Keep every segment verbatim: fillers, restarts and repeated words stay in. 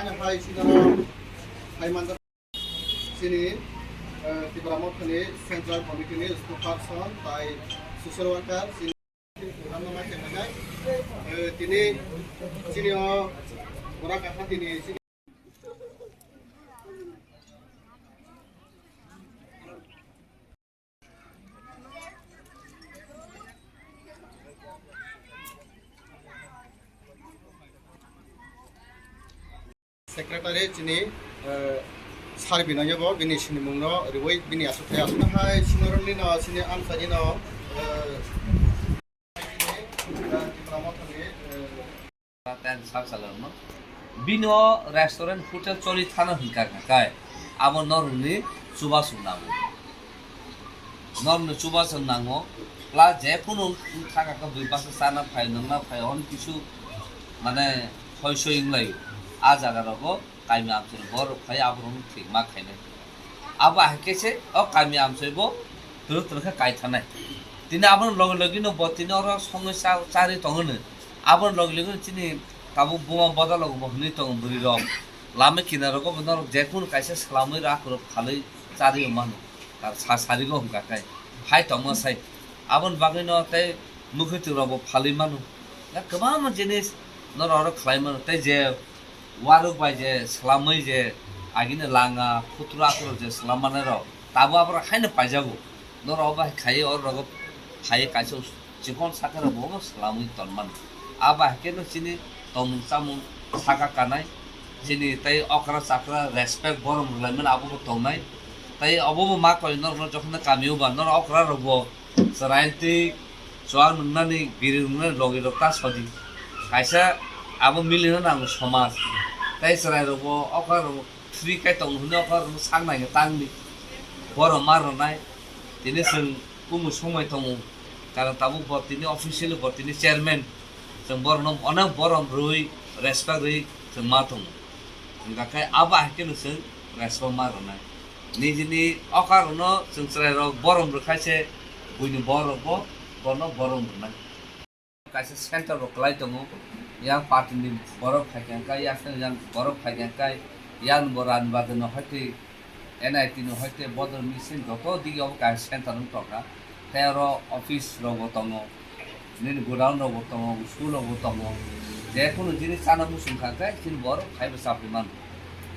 Hai sinaro hai manjak chini, eh, Tipra Mothani Central Committee ni spokesperson tai social worker chini hamno ma khe nai, eh, tini chini o bora kakha tini chini Secretary chini, eh, sar binoyo bo bini sinimung no riwi bini asuk khe asuk hai sinarok ni no sini amsani no, eh, Tipra Mothani, eh, Ten sak salano. Bino restaurant hotel choli thana hwnkha kha kai. Abo norokni chubachu nango. Norokni chubachu nango. Plus je kunu thaka kha bui basa chana phai, nungna phai, hon kisu mane hoi soi wnglaio. A jaga rogo kaimi amchai borok phai aborok thik ma khainai. Abo hai khe se o kami amchai bo twrwk twrwk khe kai thanai. Tini aboni logi logi no bo tini oro songwi cha-, charwi tongo no. Aboni logi logi no chini tabuk buma bodol rok bo hwnwi tongo bwrwi rok. Lama kinaro go bo norok je kunu kaisa swlamwi rak rok phalwi charwi mano. Tar sa sari go hwnkha khe hai tongma sai. Aboni bagwi no tei mwkhwtwng rok bo phalwi mano. Ya kwbangma jinis norok oro khlai mano tei je Warok bai je swlamwi je agini langa, phutro akhoro je swlam manai rok, tabuk aborok haino paijago. Norok obo hai khaiwi oro rogo phaiwi kaisa chikon sakhe rok bo swlamwi tonmani. Abo hai kheno chini tongmung chamung saka kanai, chini tei okra chakra respect borom rwlaimani abobo tongnai. Tei obobo ma koi norokno jokhonno kamio ba norok okra rokbo chwraitwi chuwak nungnani, biri nungnani logi rok ta sodi. Kaisa abo milino nango somaj. Tei chwrai rokbo okra rok free kai tongo hwnwi okra rokno sak nai tangdi. Borok ma rwnai. Tini chwng kumu songbai tongo. Karon tabuk bo tini officially bo tini chairman. Chwng borokno onek borom rwui respect rwui chwng ma tongo. Hwnka khe abo hai kheno chwng respect ma rwnai. Nijini okra rokno chwng chwrai rok borom rwkhai se buini borok bo bono borom rwnai. Kaisa center bo kwlai tongo, yang party ni borok phaikha khe, yang, yang borok phaikha khe, yang bo rani bagwi no hoi twi N I T no hoi twi bodol machine joto digi obo kaisa center wng tongkha. Tei oro office rok bo tongo, nini godown rok bo tongo, school rok bo tongo. Je kunu jinis chana muchung kha khe chini borok phai bo chapli mano.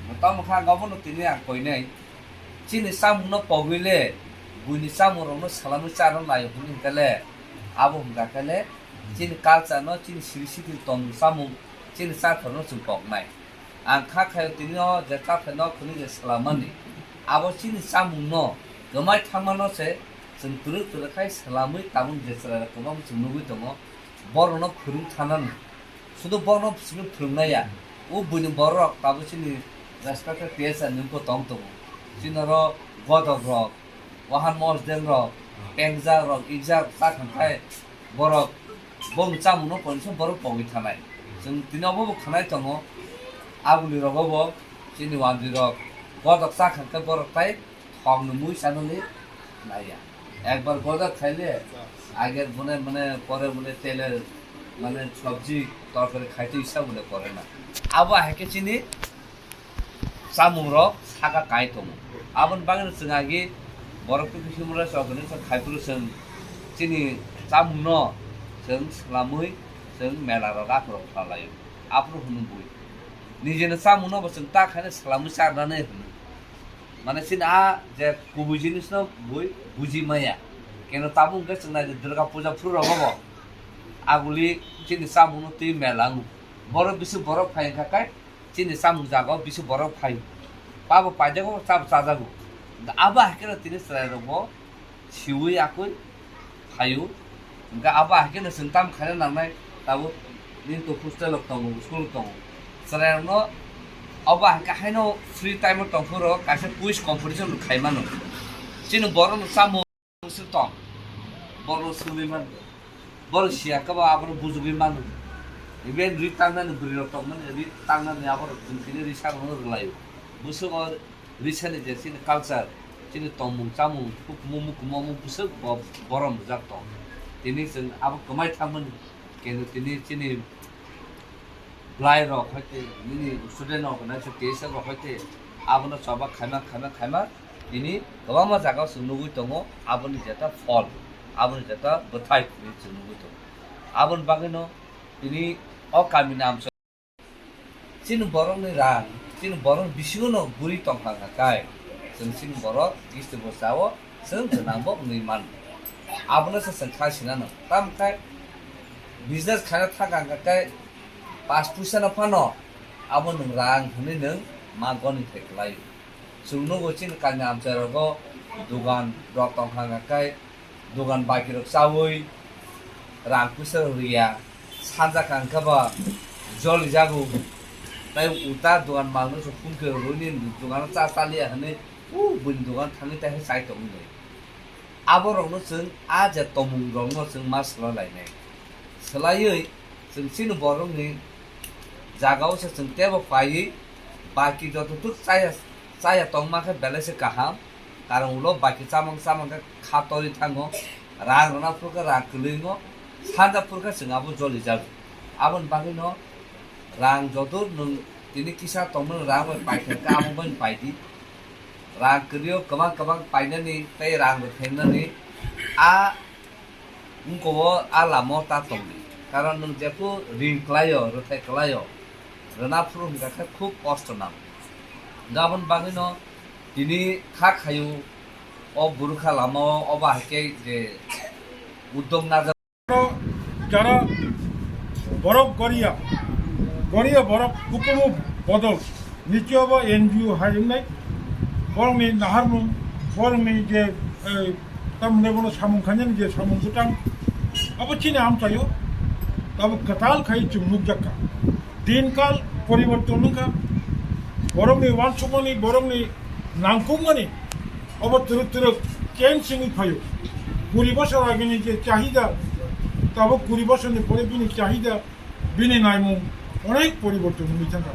Bo tamo kha obo no tini ang koinai. Chini chamung no pogwi le, buini chamung rok no salamwi cha rw lai hwnwi hwnkhe le, abo hwnkha khe le, chini culture no, chini siri siti tongmung chamung, chini chathar no chwng poknai. Ang kha khaio tini o je chathar no khwnwi je swlammani, abo chini chamung no kwmai thangma no se chwng twrwk twrwk khai swlamwi tabuk je chwrai rok kwbangma chwng nugwi tongo, borok no phwrwng thanani. Sudu borok no simi phwrwng nai ya. O buini borok rok tabuk chini respected T S R ni wngkho tong tongo. Chini oro godok rok, wahan mosdeng rok, pengjak rok, ikjak rok ta khan khai borok bong chamung no poisa borok pogwi thanai. Chwng tini obo bo khwnai tongo. Aboni rogo bo chini wandi rok godok ta khan khai borok tai thok no mui sanani naiya. Ekbar goda khaile, age bune mane pore bune tele mane sabji torkari khaite isa bune pore na. Abo hai khe chini chamung rok saka kai tongo. Aboni bagwi chwng agi borok twi himra chok hwnwi chwng khai phuru chwng chini chamung no chwng swlamwi chwng mela rok akhorok khlai laio. Aphuru hwnwi bui. Nijini chamung no bo chwng ta khaina swlamwi charnani hwnwi. Mane chini a je kubui jinis no bui buji maya. Keno tabuk hwnkhe chwng nai Durga puja phuru rogo bo. Aguli chini chamung no twi mela wngo. Borok bisi borok phai wngkha kai chini chamung jaga o bisi borok phai. Pabo paijago, chabo chajago. Abo hai kheno tini chwrai rok bo siwi akui phaio. Hwnkhe abo hai kheno chwng tamo khaina nangnai, tabuk nini to hostel rok tongo, school rok tongo. Chwrairokno abo hai khe haino free time o tongphuru kaisa quiz competition rok khai mano. Chini borokno chamung se tong, borokno swngwi man, borok siya khe bo abono bujugwi mano. Even ri tangnani bwrwi rok tongmani, ri tangnani aborok chwng tini ri sakno rwlaio. Bwswk o Risani je chini culture, chini tongmung chamung, hukumu mukumu omo bwswk bo-, borom rijak tong. Tini chwng abo kwmai thangmani, kenu tini chini Lai rok hoite, nini student organization T S F rok hoite, abono choba khaima, khaima, khaima, tini kwbangma jaga o chwng nugwi tongo, aboni jeta phol, aboni jeta bwthai hinwi chwng nugwi tongo. Aboni bagwino tini o kamini amchai chini borokni rang, chini borokni bisingo no buri tongkha kha kai, chwng chini borok gisti bo chao, chwng gwnang bo wngwi mano. Abono se chwng khai sinano. Tamo khe business khaina thang kha khe pas puisa no phano abo nwng rang hwnwi nwng ma goni thai kwlai. Chwng nugo chini kami amchai rogo dugan rok tong kha khe dugan baki rok chawi rang puisa rok riya sanja kha khe ba joli jago. Tai uta dugan malno se phung khe rwini dugan cha chaliya hwnwi u buini dugan thangwi tai chai tongwi lai. Aborokno chwng a je tomung rokno chwng ma swlai lainai. Swlaiwi chwng chini borokni jagao se chwng tebo paiwi baki joto tuk chaya, chaya tongma khe belai se kaham. Karon ulo baki chamang chamang khe kha torwi thango. Rang rwna phuru khe rang kwlwingo. Sanja phuru khe chwng abo joli jago. Aboni bagwino rang joto nwng tini kisa tongmani rang bai paithar khe abo bai paidi. Rang kwrwio kwbang kwbang painani tei rang rwphainani a wngkho o a lama o ta tongdi. Karon nwng jephu ring kwlaio, rwthai kwlaio, rwna phuru hwnkha khe khub kosto nango. Hwnkhe aboni bagwino tini kha khaio o bwrwkha lama o, obo hai khe je uddog najak. Jara borok goriya, goriya borok hukumu bodol, nichio bo N G O hai wngnai, borokni naharmung, borokni je, eh, tamni bono samung khainani je samung bwtang, abo chini amchaio tabuk kwtal khai chwng nukjakha. Dinkal poriborton wngkha, borokni uansukmani, borokni nangkukmani obo twrwk twrwk change wngwi phaio. Kuri bosor agini je chahida, tabuk kuri bosorni pore bini chahida, bini naimung onek poriborton wngwi thangkha.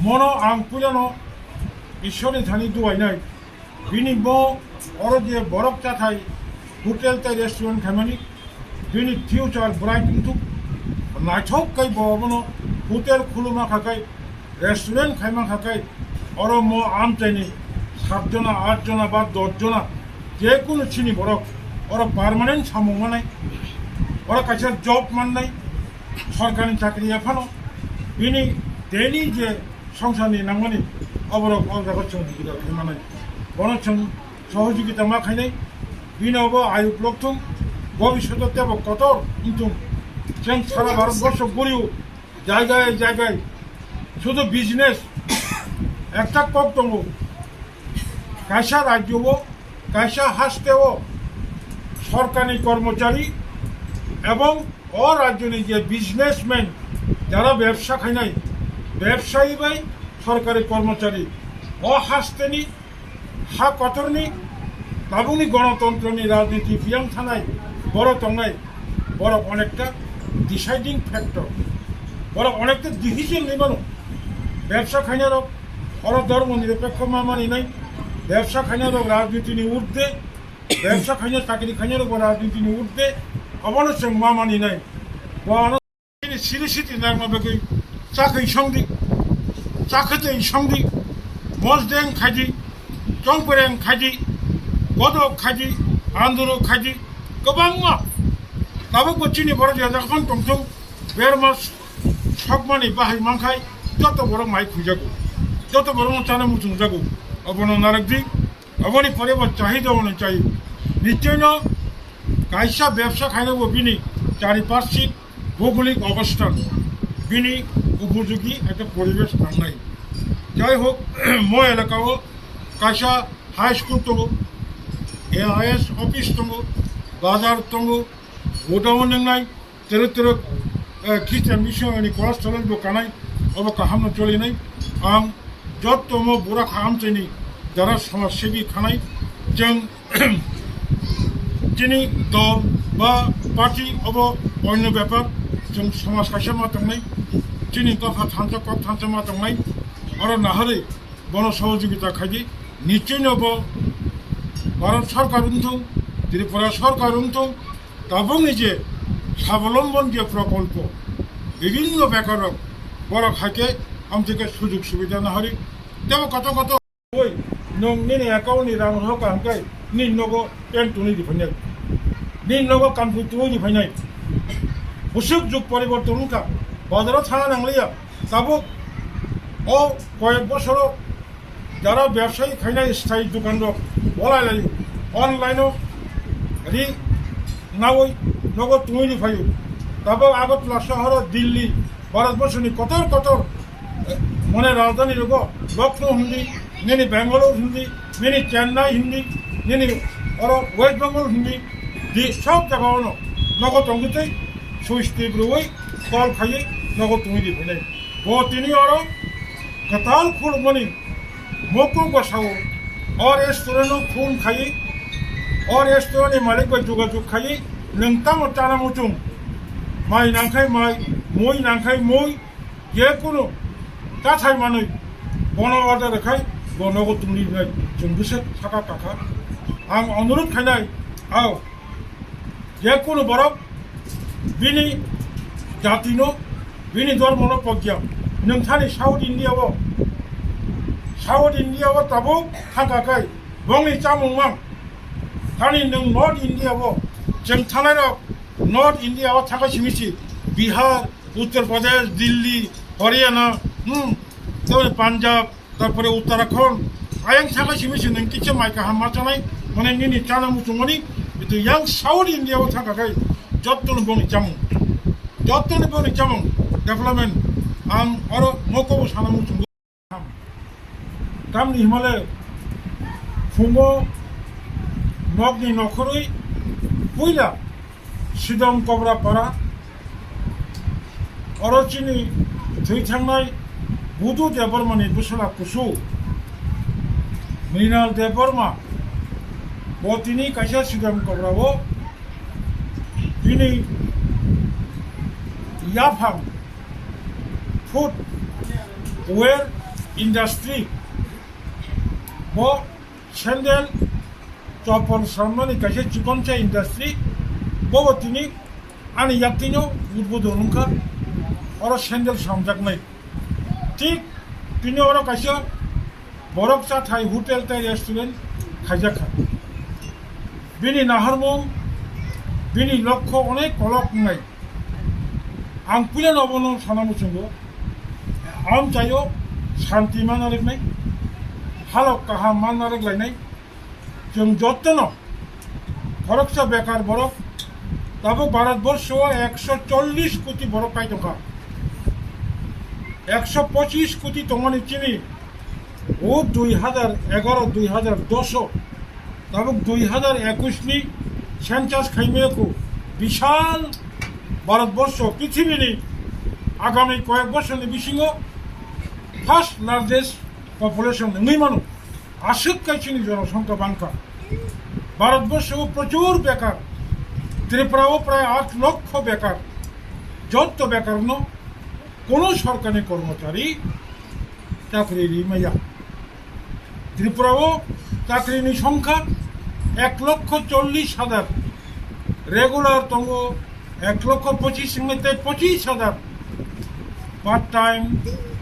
Mono ang puilano Ishorni thani duainai, bini bo oro je borok chathai hotel tei restaurant khaimani, bini future bright wngthuk. Naithok khai bo obono hotel khuluma kha khai, restaurant khaima kha khai, oro mo amchaini sat jona, at jona ba dos jona je kunu chini borok oro permanent samung manai, oro kaisa job mannai, sorkarni chakri ya phano bini daily je songsarni nangmani oborok o jaga chwng bidal khe manai. Bono chwng sohojogita ma khainai, bini obo ayuk lokthung, bobishoto tebo kotor wngthung. Chwng sara Bharat borsho guriu jaigai jaigai sudhu business ekta kok tongo, kaisa rajyo o, kaisa haste o sorkarni kormochari ebong o rajyoni je businessman, jara bebsa khainai, bebsayi bai sorkari kormochari, o hasteni ha kotorni tabukni gonotontroni rajniti biyang thanai borok tongnai, borok onekta deciding factor, borok onekta decision ni mano. Bebsa khainarok oro dhormo nirapekho ma maninai, bebsa khainarok rajnitini urdhwe, bebsa khaina chakri khainarok bo rajnitini urdhwe, obono chwng ma maninai. Bo ano Chini siri siti nangma bagwi chakhwi songdi, chakhwtwi songdi, mosdeng khaidi, chongpereng khaidi, godok khaidi, anduru khaidi, kwbangma. Tabukbo chini borok yajak phano tongthung, berma sokmani bahai mankhai, joto borok mai khuijago, joto borokno chana muchungjago, obono narwkdi. Aboni pore bo chahida hwnwi chai. Nichino kaisa bebsa khaina bo bini chariparshik bhougolik obosthan, bini upojogi ekta poribesh nangnai. Jai hok, mo elaka o kaisa high school tongo, A I S office tongo, bazar tongo, godown wngnai, twrwk twrwk, eh, Christian mission ani college tolage bo kanai, obo kaham no cholinai. Ang jotto mo bura kha amchaini jara samaj sebi khanai, chwng chini dol ba party obo onyo bepar, chwng samaj kaisa ma tongnai, chini dopha thansa kok thansa ma tongnai, oro naharwi bono sohojogita khaidi, nichino bo Bharat Sarkar wngthung, Tripura Sarkar wngthung, tabukni je Swabalombon je prokolpo, Bibhinno bekar rok borok hai khe amtwi khe sujug subida nahari. Tebo koto koto oi nwng nini account ni rang rok hang khe nini nogo pant twnwi riphainai, nini nogo kanpui twnwi riphainai. Busuk jug poriborton wngkha, bazaro thana nangliya. Tabuk o koyek bosoro jara bebsai khainai sthai dukan rok bolai lai online o ri nawi nogo tungwi ri phaio. Tabuk Agartala sohoro Delhi, Bharat borsoni kotor kotor, eh, mane rajdhani rogo Lucknow hindi, nini Bangalore hindi, nini Chennai hindi, nini oro West Bengal hindi, di sob jaga ono nogo tongwi tei switch tip rwui call khaiwi nogo tungwi di phainai. Bo tini oro kwtal khulumani mokok bwsao o restaurant o phone khaiwi, o restaurant ni malik bai jogajog khaiwi, nwng tamo chana muchung, mai nangkhai mai, mui nangkhai mui, je kunu tathai manwi bono order rwkhai bo nogo tungwi rinai chwng bwswk saka kakha. Ang onurut khainai, ao, je kunu borok bini jatino, bini dhormono pogya. Nwng thani South India o, South India o tabuk thangkha khe bongni chamung mang. Thani nwng North India o, chwng thanairok North India o thangkha simi si Bihar, Uttar Pradesh, Delhi, Haryana, hmm, tabuk Punjab, tarpore Uttarakhand, ayang thangkha simi si nwng kisa mai kaham ma chanai, mane nini chana muchungmani, itu yang South India o thangkha khai, jottoni bongni chamung, jottoni bongni chamung, development, ang oro moko bo sana muchungo. Tamni himale phungo nokni nokhorwi puila Sidom Kobra Para, oro chini thwi thangnai Budu Debbarmani bwsala kusu Mrinal Debbarma bo tini kaisa Sidom Kobra o bini yaphang footwear industry bo sandal chopol samnani kaisa chikonsa industry, bobo tini ani yaktino udbodon wngkha, oro sandal samjaknai. Thik tini oro kaisa borok chathai hotel tei restaurant khaijakha. Bini naharmung, bini lokho onek kolok wngnai. Ang puila no bono sana muchungo, ang chayo shanti mana riknai, halok kaham mana riklainai. Chwng jottono khoroksa bekar borok, tabuk Bharat borsho o ekso chollish koti borok kai tongkha. Ekso pochish koti tongmani chini o dui hajar egaro, dui hajar dos o, tabuk dui hajar ekush ni census khaimaya kho, bishal Bharat borsho, prithibini agami koyek bosorni bisingo first largest population wngwi mano. Aswk khe chini jonosongkha bangkha. Bharat borsho o prochur bekar, Tripura o prai aat lokho bekar, jotto bekar no kono sorkarni kormochari chakri ri maya. Tripura o chakri ni songkha ek lokho chollish hajar, regular tongo ek lokho pochish wngwi tei pochish hajar, part time,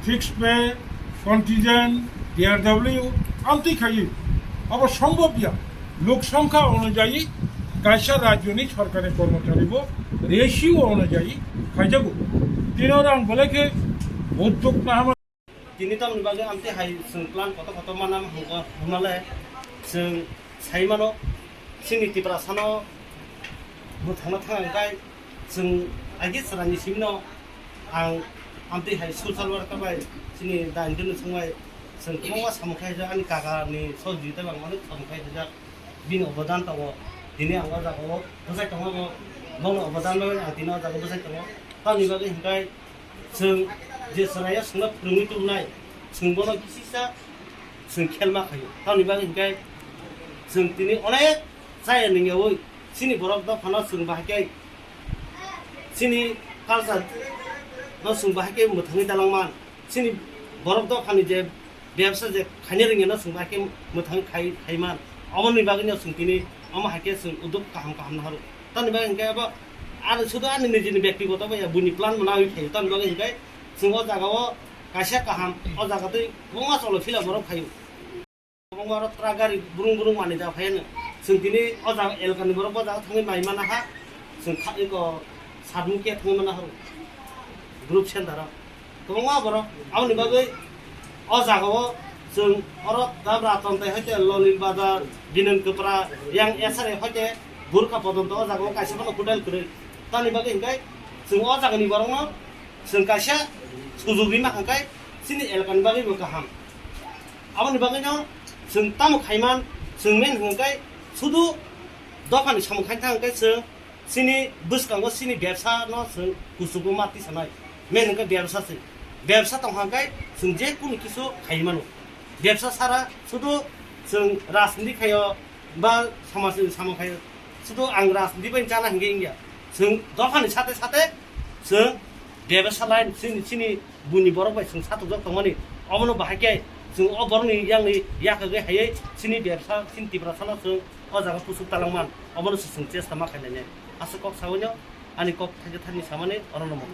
fixed pay, contingent, T R W, amtwi khaiwi. Abo sombobya, lok songkha onujayi kaisa rajyoni sorkarni kormochari bo ratio onujayi khaijago. Tino rang belai khe uddog nahama. Tini tamni bagwi amtwi hai chwng plan kotor kotor mana hwnka hwnmale chwng sai mano, chini Tiprasano mwthangna thang hwnkhai chwng agi chwraini simino ang amtwi hai social worker bai chini dain dino chwngbai chwng kwbangma samung khai ani kakani sohojogita bai ang onek samung khai. Bini obodan tongo. Tini ang o jaga o bwsai tongo, bo, bongni obodan bai ang tini o jaga o bwsai tongo. Tamni bagwi hwnkhe chwng je chwraio chwngno phwrwngwi tubunai, chwng bono kisisa chwng khelma khaio. Tamni bagwi hwnkhe chwng tini onek chaya nungyaui chini borok dophano chwng bahai khe chini culture no chwng bahai khe mwthangwi dalangman. Chini borok dophani je bebsa je khaina rwngya no chwng bai khe mwthang khai, khaiman. Aboni bagwi no chwng tini omo hai khe chwng uddog kaham kaham nahoro. Tamni bagwi hwnkhe abo Ani sudu ani nijini byaktigoto bai ya, buini plan manawi phaio, tamni bagwi hinkhe chwng o jagao kaisa kaham, o jaga tei kwbangma cholo phila borok phaio. Kwbangma oro truck gari brung brung manwi da phaiano. Chwng tini o jaga elkani borok o jaga thangwi mai mana ha. Chwng kha-, eko Satmukhiya thangwi mana ha. Group center o. Kwbangma borok. Aboni bagwi o jagao chwng oro Dabra Tontai hoite Lolil Bazar, Binan Kwpra, yang S R A hoite Burkha pojonto o jagao kaisa phano hotel kwrwi. Tamni bagwi hinkhe chwng o jagani borokno chwng kaisa sujuk rima hwnkhe chini elkani bagwi bo kaham. Aboni bagwino chwng tamo khaiman, chwng men hwnkhe sudu dophani samung khaina thang khe chwng chini bwskango chini bebsa no chwng kuchugo ma tisanai. Men hwnkhe bebsa se. Bebsa tong hwnkhe chwng je kunu kisu khai mano. Bebsa sara sudu chwng rajniti khaio ba samajni samung khaio. Sudu ang rajniti bai chana hwnkhe wngya. Chwng dophani sate sate chwng bebsa line chini, chini buini borok bai chwng satokjak tongmani, obono bahai khe chwng o borokni yakni yakagwi haiwi chini bebsa, chini Tiprasano chwng o jaga pusuk talangman, obono se chwng chesta ma khainai. Aswk kok sawi no ani kok thaisa thani samani orono mokha.